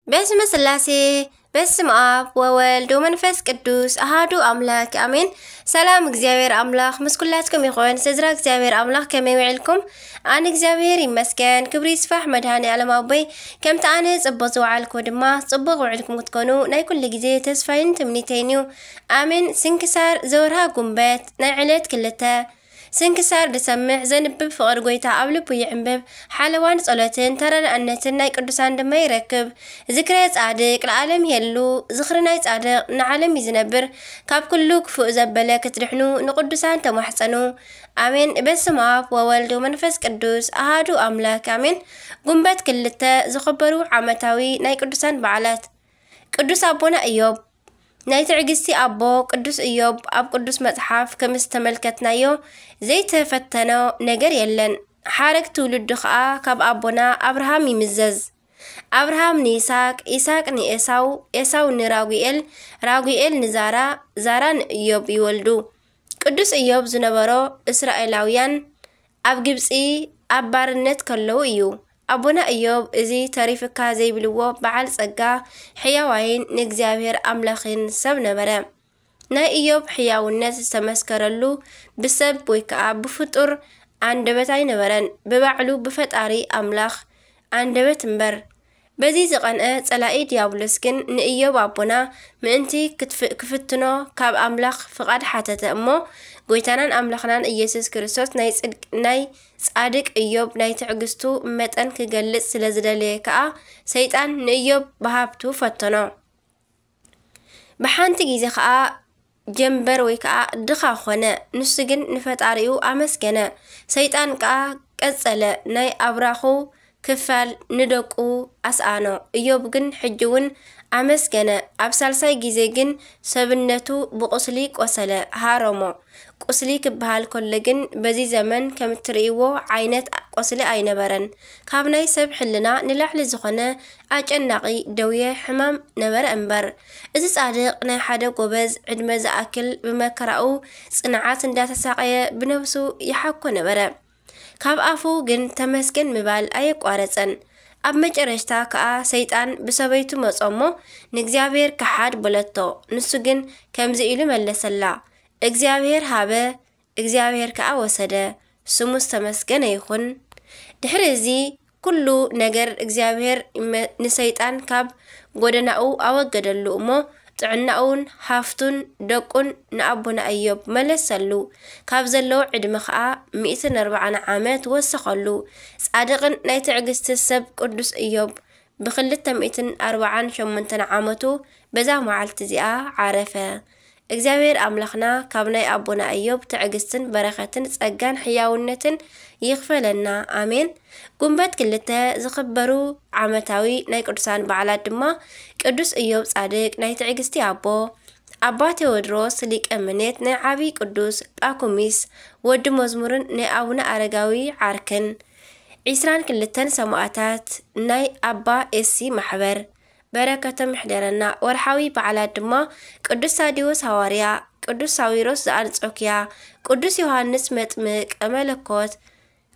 በስመ ስላሴ፣ በስመ ኣብ ወወልድ ወመንፈስ ቅዱስ ኣሃዱ ኣምላክ ኣሜን። ሰላም እግዚኣብሔር ኣምላክ ምስ ኩላትኩም ይኹን። ስድራ እግዚኣብሔር ኣምላክ ከመይ ውዕልኩም? ኣነ እግዚኣብሔር ይመስገን፣ ክብሪ ይስፋሕ መድሃኔ ዓለም ኣቦይ። ከምቲ ኣነ ጽቡቅ ዝወዓልኩ ድማ ጽቡቅ ውዕልኩም ክትኮኑ ናይ ኩሉ ግዜ ተስፋይን ትምኒተይን እዩ። ኣሜን። ስንክሳር ዘወርሃ ጉንበት ናይ ዕለት ክልተ። ስንክሳር ዝሰምዕ ዘንብብ ፍቕሪ ጎይታ ኣብ ልቡ ይዕንብብ። ሓለዋን ጸሎትን ተረዳእነትን ናይ ቅዱሳን ድማ ይረክብ። ዝክረ ጻድቅ ለዓለም ይሄሉ። ዝኽሪ ናይ ጻድቅ ንዓለም እዩ ዝነብር። ካብ ኩሉ ክፉእ ዘበለ ክትድሕኑ ንቅዱሳን ተማሕጸኑ። ኣሜን። በስመ ኣብ ወወልድ ወመንፈስ ቅዱስ ኣሃዱ ኣምላክ ኣሜን። ጉንበት ክልተ ዝኽበሩ ዓመታዊ ናይ ቅዱሳን በዓላት። ቅዱስ ኣቦና ኢዮብ። ናይ ትዕግስቲ ኣቦ ቅዱስ ኢዮብ ኣብ ቅዱስ መጽሓፍ ከም ዝተመልከትናዮ ዘይተፈተኖ ነገር የለን። ሓረግ ትውልዱ ኸኣ ካብ ኣቦና ኣብርሃም ይምዘዝ። ኣብርሃም ንይስሐቅ፣ ይስሐቅ ንኤሳው፣ ኤሳው ንራጉኤል፣ ራጉኤል ንዛራ፣ ዛራ ንኢዮብ ይወልዱ። ቅዱስ ኢዮብ ዝነበሮ እስራኤላውያን ኣብ ግብጺ ኣብ ባርነት ከለዉ እዩ። ኣቦና ኢዮብ እዚ ተሪፍካ ዘይብልዎ በዓል ጸጋ፣ ሕያዋይን ንእግዚኣብሔር ኣምላኽን ሰብ ነበረ። ናይ ኢዮብ ሕያውነት ዝተመስከረሉ ብሰብ ወይ ከኣ ብፍጡር ኣንደበት ኣይነበረን፣ ብባዕሉ ብፈጣሪ ኣምላኽ ኣንደበት እምበር። በዚ ዝቐንአ ጸላኢ ዲያብሎስ ግን ንኢዮብ ኣቦና ምእንቲ ክትፍ-፣ ክፍትኖ ካብ ኣምላኽ ፍቓድ ሓተተ እሞ፣ ጎይታናን ኣምላኽናን ኢየሱስ ክርስቶስ ናይ ጽድቅ-፣ ናይ ጻድቅ ኢዮብ ናይ ትዕግስቱ መጠን ክገልጽ ስለ ዝደለየ ከኣ፣ ሰይጣን ንኢዮብ ብሃብቱ ፈተኖ። ብሓንቲ ግዜ ኸኣ ጀንበር ወይ ከኣ ድኻ ኾነ። ንሱ ግን ንፈጣሪኡ ኣመስገነ። ሰይጣን ከኣ ቀጸለ፣ ናይ ኣብራኹ ክፋል ንደቁ ኣስኣኖ። ኢዮብ ግን ሕጂ እውን ኣመስገነ። ኣብ ሳልሳይ ግዜ ግን ሰብነቱ ብቁስሊ ቆሰለ፣ ሃረሞ። ቁስሊ ክበሃል ከሎ ግን በዚ ዘመን ከም እትርእይዎ ዓይነት ቁስሊ ኣይነበረን። ካብ ናይ ሰብ ሕልና ንላዕሊ ዝኾነ ኣጨናቒ ደውየ ሕማም ነበረ እምበር። እዚ ጻድቕ ናይ ሓደ ጎበዝ ዕድመ ዝኣክል ብመከራኡ ጽንዓት እንዳተሳቐየ ብነብሱ ይሓኮ ነበረ። ካብ ኣፉ ግን ተመስገን ምባል ኣየቋረጸን። ኣብ መጨረሽታ ከኣ ሰይጣን ብሰበይቱ መጾ እሞ ንእግዚኣብሔር ከሓድ በለቶ። ንሱ ግን ከምዚ ኢሉ መለሰላ፣ እግዚኣብሔር ሃበ፣ እግዚኣብሔር ከኣ ወሰደ፣ ስሙ ዝተመስገነ ይኹን። ድሕሪ እዚ ኩሉ ነገር እግዚኣብሔር ይመ-፣ ንሰይጣን ካብ ጎደናኡ ኣወገደሉ እሞ ጥዕናኡን ሃፍቱን ደቁን ንኣቦና ኢዮብ መለሰሉ። ካብ ዘለዎ ዕድመ ኸኣ ሚእትን ኣርባዓን ዓመት ወሰኸሉ። ጻድቕን ናይ ትዕግስቲ ሰብ ቅዱስ ኢዮብ ብኽልተ ሚእትን ኣርባዓን ሸሞንተን ዓመቱ በዛ መዓልቲ እዚኣ ዓረፈ። እግዚኣብሔር ኣምላኽና ካብ ናይ ኣቦና ኢዮብ ትዕግስትን በረኸትን ጸጋን ሕያውነትን ይኽፈለና። ኣሜን። ጉንበት ክልተ ዝኽበሩ ዓመታዊ ናይ ቅዱሳን በዓላት ድማ ቅዱስ ኢዮብ ጻድቅ ናይ ትዕግስቲ ኣቦ፣ ኣባ ቴዎድሮስ ሊቀ ምኔት ናይ ዓቢ ቅዱስ ጳኩሚስ ወዲ መዝሙርን ናይ ኣቡነ ኣረጋዊ ዓርክን፣ ዒስራን ክልተን ሰማእታት ናይ ኣባ ኤሲ ማሕበር በረከቶም ይሕደረና። ወርሓዊ በዓላት ድማ ቅዱስ ታዲዎስ ሃዋርያ፣ ቅዱስ ሳዊሮስ ዘኣንጾኪያ፣ ቅዱስ ዮሃንስ መጥምቀ መለኮት፣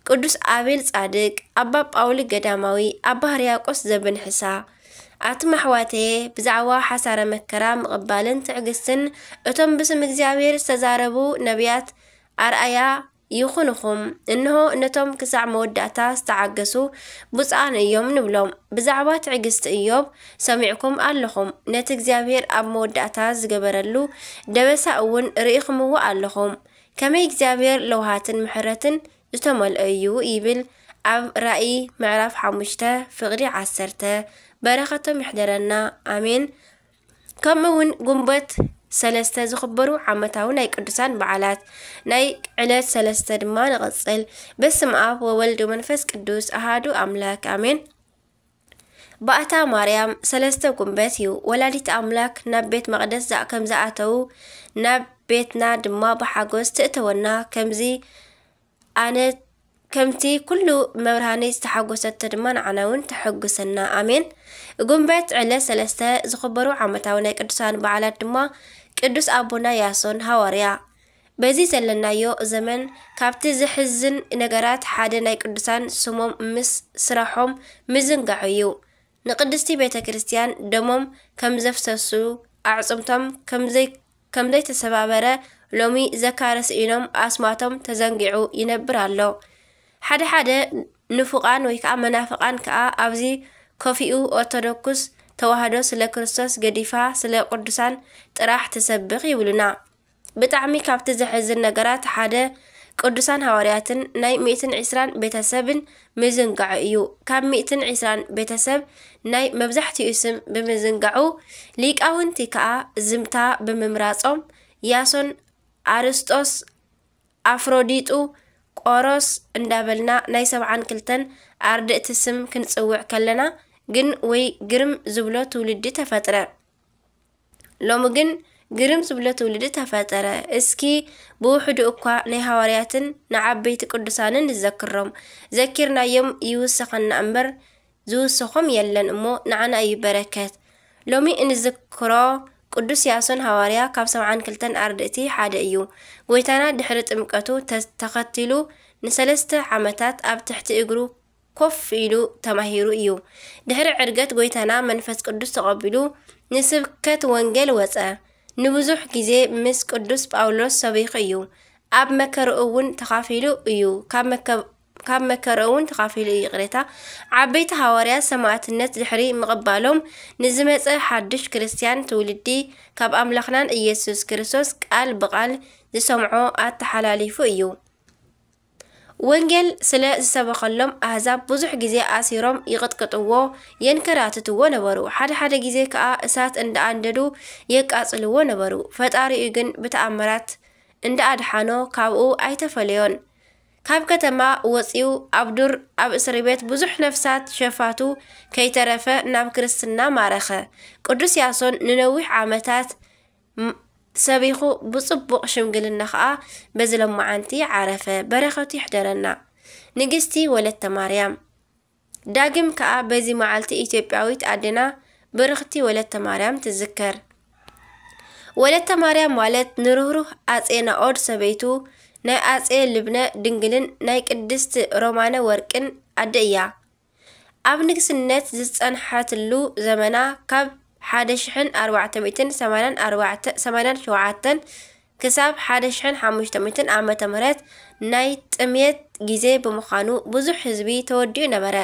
ቅዱስ ኣቤል ጻድቅ፣ ኣባ ጳውሊ ገዳማዊ፣ ኣባ ሕርያቆስ ዘብንሕሳ። ኣቱም ኣሕዋተየ፣ ብዛዕባ ሓሳረ መከራ ምቕባልን ትዕግስትን እቶም ብስም እግዚኣብሔር ዝተዛረቡ ነቢያት ኣርኣያ ይኹንኹም። እንሆ ነቶም ክሳዕ መወዳእታ ዝተዓገሱ ብፁዓን እዮም ንብሎም። ብዛዕባ ትዕግስቲ እዮብ ሰሚዕኩም ኣለኹም። ነቲ እግዚኣብሔር ኣብ መወዳእታ ዝገበረሉ ደበሳ እውን ርኢኹምዎ ኣለኹም። ከመይ እግዚኣብሔር ለውሃትን ምሕረትን ዝተመልኦ እዩ ይብል ኣብ ራእይ ምዕራፍ ሓሙሽተ ፍቕዲ ዓሰርተ። በረኸቶም ይሕደረና። ኣሜን። ከምኡ እውን ጉንበት ሰለስተ ዝኽበሩ ዓመታዊ ናይ ቅዱሳን በዓላት። ናይ ዕለት ሰለስተ ድማ ንቐጽል። በስመ ኣብ ወወልድ ወመንፈስ ቅዱስ ኣሃዱ ኣምላክ ኣሜን። ባእታ ማርያም ሰለስተ ጉንበት እዩ። ወላዲት ኣምላክ ናብ ቤት መቕደስ ዛ-፣ ከም ዝኣተዉ ናብ ቤትና ድማ ብሓጎስ ትእተወና። ከምዚ ኣነ ከምቲ ኩሉ መብርሃነይ ዝተሓጎሰቶ ድማ ንዓና እውን ተሐጉሰና። ኣሜን። ጉንበት ዕለት ሰለስተ ዝኽበሩ ዓመታዊ ናይ ቅዱሳን በዓላት ድማ ቅዱስ ኣቦና ያሶን ሃዋርያ። በዚ ዘለናዮ ዘመን ካብቲ ዘሕዝን ነገራት ሓደ ናይ ቅዱሳን ስሞም ምስ ስራሖም ምዝንጋዕ እዩ። ንቅድስቲ ቤተ ክርስቲያን ደሞም ከም ዘፍሰሱ፣ ኣዕጽምቶም ከም ዘይ-፣ ከም ዘይተሰባበረ ሎሚ ዘካረ ስኢኖም ኣስማቶም ተዘንጊዑ ይነብር ኣሎ። ሓደ ሓደ ንፉቃን ወይ ከዓ መናፍቃን ከዓ ኣብዚ ኮፊኡ ኦርቶዶክስ ተዋህዶ ስለ ክርስቶስ ገዲፋ ስለ ቅዱሳን ጥራሕ ትሰብኽ ይብሉና። ብጣዕሚ ካብቲ ዘሕዝን ነገራት ሓደ ቅዱሳን ሃዋርያትን ናይ ሚእትን ዕስራን ቤተሰብን ምዝንጋዑ እዩ። ካብ ሚእትን ዕስራን ቤተሰብ ናይ መብዛሕትኡ ስም ብምዝንጋዑ፣ ሊቃውንቲ ከዓ ዝምታ ብምምራጾም፣ ያሶን፣ ኣርስጦስ፣ ኣፍሮዲጡ፣ ቆሮስ እንዳበልና ናይ ሰብዓን ክልተን ኣርድእቲ ስም ክንጽውዕ ከለና ግን ወይ ግርም ዝብሎ ትውልዲ ተፈጥረ። ሎሚ ግን ግርም ዝብሎ ትውልዲ ተፈጠረ። እስኪ ብውሕዱ እኳ ናይ ሃዋርያትን ንዓበይቲ ቅዱሳንን ንዘክሮም። ዘኪርናዮም ይውሰኸና እምበር ዝውሰኾም የለን እሞ ንዓና እዩ በረከት። ሎሚ እንዝክሮ ቅዱስ ያሶን ሃዋርያ ካብ ሰብዓን ክልተን ኣርድእቲ ሓደ እዩ። ጎይታና ድሕሪ ጥምቀቱ ተ-፣ ተኸቲሉ ንሰለስተ ዓመታት ኣብ ትሕቲ እግሩ ኮፍ ኢሉ ተማሂሩ እዩ። ድሕሪ ዕርገት ጎይታና መንፈስ ቅዱስ ተቐቢሉ ንስብከት ወንጌል ወጸ። ንብዙሕ ግዜ ምስ ቅዱስ ጳውሎስ ሰቢኹ እዩ። ኣብ መከርኡ እውን ተኻፊሉ እዩ። ካብ መከ-፣ ካብ መከርኡ እውን ተኻፊሉ እዩ። ይቕሬታ። ዓበይቲ ሃዋርያት ሰማዕትነት ድሕሪ ምቕባሎም ንዝመጸ ሓድሽ ክርስትያን ትውልዲ ካብ ኣምላኽናን ኢየሱስ ክርስቶስ ቃል ብቓል ዝሰምዖ ኣተሓላሊፉ እዩ። ወንጌል ስለ ዝሰበኸሎም ኣህዛብ ብዙሕ ግዜ ኣሲሮም ይቕጥቅጥዎ፣ የንከራትትዎ ነበሩ። ሓደ ሓደ ግዜ ከኣ እሳት እንዳኣንደዱ የቃጽልዎ ነበሩ። ፈጣሪኡ ግን ብተኣምራት እንዳኣድሓኖ ካብኡ ኣይተፈለዮን። ካብ ከተማ ወጺኡ ኣብ ዱር ኣብ እስሪ ቤት ብዙሕ ነፍሳት ሸፋቱ ከይተረፈ ናብ ክርስትና ማረኸ። ቅዱስ ያሶን ንነዊሕ ዓመታት ም-፣ ሰቢኹ ብጽቡቕ ሽምግልና ኸኣ በዚ ሎማዓንቲ ዓረፈ። በረኸቱ ይሕደረና። ንግስቲ ወለተ ማርያም። ዳግም ከኣ በዚ መዓልቲ ኢትዮጵያዊት ኣዴና ብርኽቲ ወለተ ማርያም ትዝከር። ወለተ ማርያም ማለት ንርህሩህ ኣጼ ናኦድ ሰበይቱ፣ ናይ ኣጼ ልብነ ድንግልን ናይ ቅድስት ሮማነ ወርቅን ኣደ እያ። ኣብ ንግስነት ዝጸንሐትሉ ዘመና ካብ ሓደ ሽሕን ኣርባዕተ ሚእትን ሰማንያን ኣርባዕተ፣ ሰማንያን ሸውዓተን ክሳብ ሓደ ሽሕን ሓሙሽተ ሚእትን ዓመተ ምህረት ናይ ጥምየት ግዜ ብምዃኑ ብዙሕ ህዝቢ ተወዲኡ ነበረ።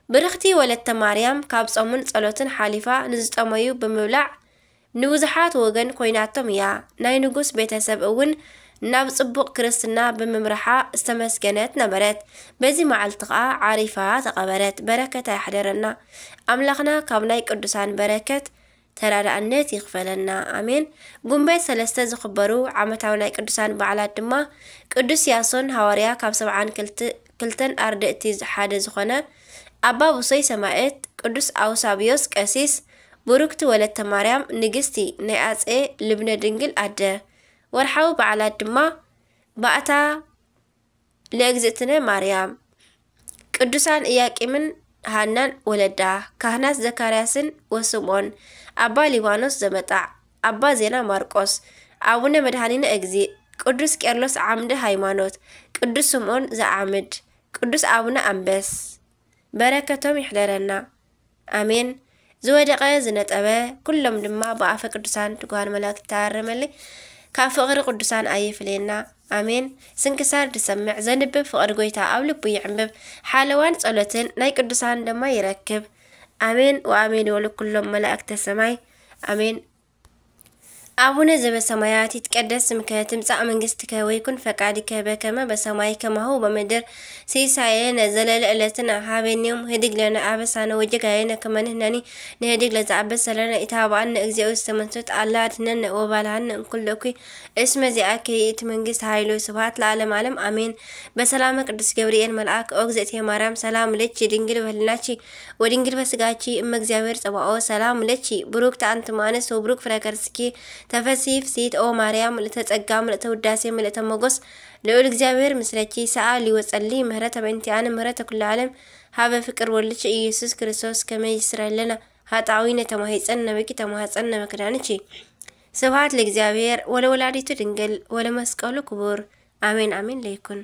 ብርኽቲ ወለተ ማርያም ካብ ጾምን ጸሎትን ሓሊፋ ንዝጠመዩ ብምብላዕ ንብዙሓት ወገን ኮይናቶም እያ። ናይ ንጉስ ቤተሰብ እውን ናብ ጽቡቕ ክርስትና ብምምርሓ ዝተመስገነት ነበረት። በዚ መዓልቲ ኸኣ ዓሪፋ ተቐበረት። በረከታ ይሕደረና። ኣምላኽና ካብ ናይ ቅዱሳን በረከት ተራዳእነት ይኽፈለና። ኣሜን። ጉንበት ሰለስተ ዝኽበሩ ዓመታዊ ናይ ቅዱሳን በዓላት ድማ ቅዱስ ያሶን ሃዋርያ ካብ ሰብዓን ክልተ-፣ ክልተን ኣርድእቲ ሓደ ዝኾነ፣ ኣባ ብሶይ ሰማዕት፣ ቅዱስ ኣውሳብዮስ ቀሲስ፣ ብሩክቲ ወለተ ማርያም ንግስቲ ናይ ኣጼ ልብነ ድንግል ኣደ። ወርሓዊ በዓላት ድማ ባእታ ለእግዝእትነ ማርያም፣ ቅዱሳን ኢያቂምን ሃናን ወለዳ፣ ካህናት ዘካርያስን ወስምዖን፣ ኣባ ሊባኖስ ዘመጣዕ፣ ኣባ ዜና ማርቆስ፣ ኣቡነ መድኃኒነ እግዚእ፣ ቅዱስ ቄርሎስ ዓምደ ሃይማኖት፣ ቅዱስ ስምዖን ዘዓምድ፣ ቅዱስ ኣቡነ ኣንበስ። በረከቶም ይሕደረና። ኣሜን። ዝወደቐ ዝነጠበ ኩሎም ድማ ብኣፈ ቅዱሳን ትጉሃን መላእክት ተኣረመለይ። ካብ ፍቕሪ ቅዱሳን ኣይፍለየና። ኣሜን። ስንክሳር ዝሰምዕ ዘንብብ ፍቕሪ ጎይታ ኣብ ልቡ ይዕንብብ። ሓለዋን ጸሎትን ናይ ቅዱሳን ድማ ይረክብ። ኣሜን ወኣሜን ይበሉ ኩሎም መላእክተ ሰማይ። ኣሜን። ኣቡነ ዘበሰማያት ይትቀደስ ስምከ ትምጻእ መንግስትከ ወይኩን ፈቃድከ በከመ በሰማይ ከማሁ በምድር። ሲሳየነ ዘለለ ዕለትነ ሃበነ ዮም ህድግ ለነ አበሳነ ወጌጋየነ ከመ ንሕነኒ ንህድግ ለዘአበሰ ለነ። ኢታብአነ እግዚኦ ውስተ መንሱት አላ አድህነነ ወባልሃነ እምኩሉ እኩይ። እስመ ዚአከ ይእቲ መንግስት ኃይሉ ስብሐት ለዓለመ ዓለም አሜን። በሰላመ ቅዱስ ገብርኤል መልአክ ኦ እግዝእትየ ማርያም ሰላም ለኪ ድንግል በህልናኪ ወድንግል በስጋኪ እመ እግዚአብሔር ጸባኦ ሰላም ለኪ ብሩክት አንቲ እም አንስት ወብሩክ ፍሬ ከርስኪ ተፈሲ ፍሲት ኦ ማርያም ምልእተ ጸጋ ምልእተ ውዳሴ ምልእተ ሞጎስ ልዑል እግዚኣብሔር ምስለኪ ሰአሊ ወጸሊ ምህረተ በእንቲአነ ምህረተ ኩሉ ዓለም ሀበ ፍቅር ወልድኪ ኢየሱስ ክርስቶስ ከመ ይስረይ ለነ ኃጣዊ ነተማሂፀን ነበኪ ተማህፀን ነበክዳንኪ። ስብሐት ለእግዚአብሔር ወለወላዲቱ ድንግል ወለመስቀሉ ክቡር አሜን አሜን ለይኩን።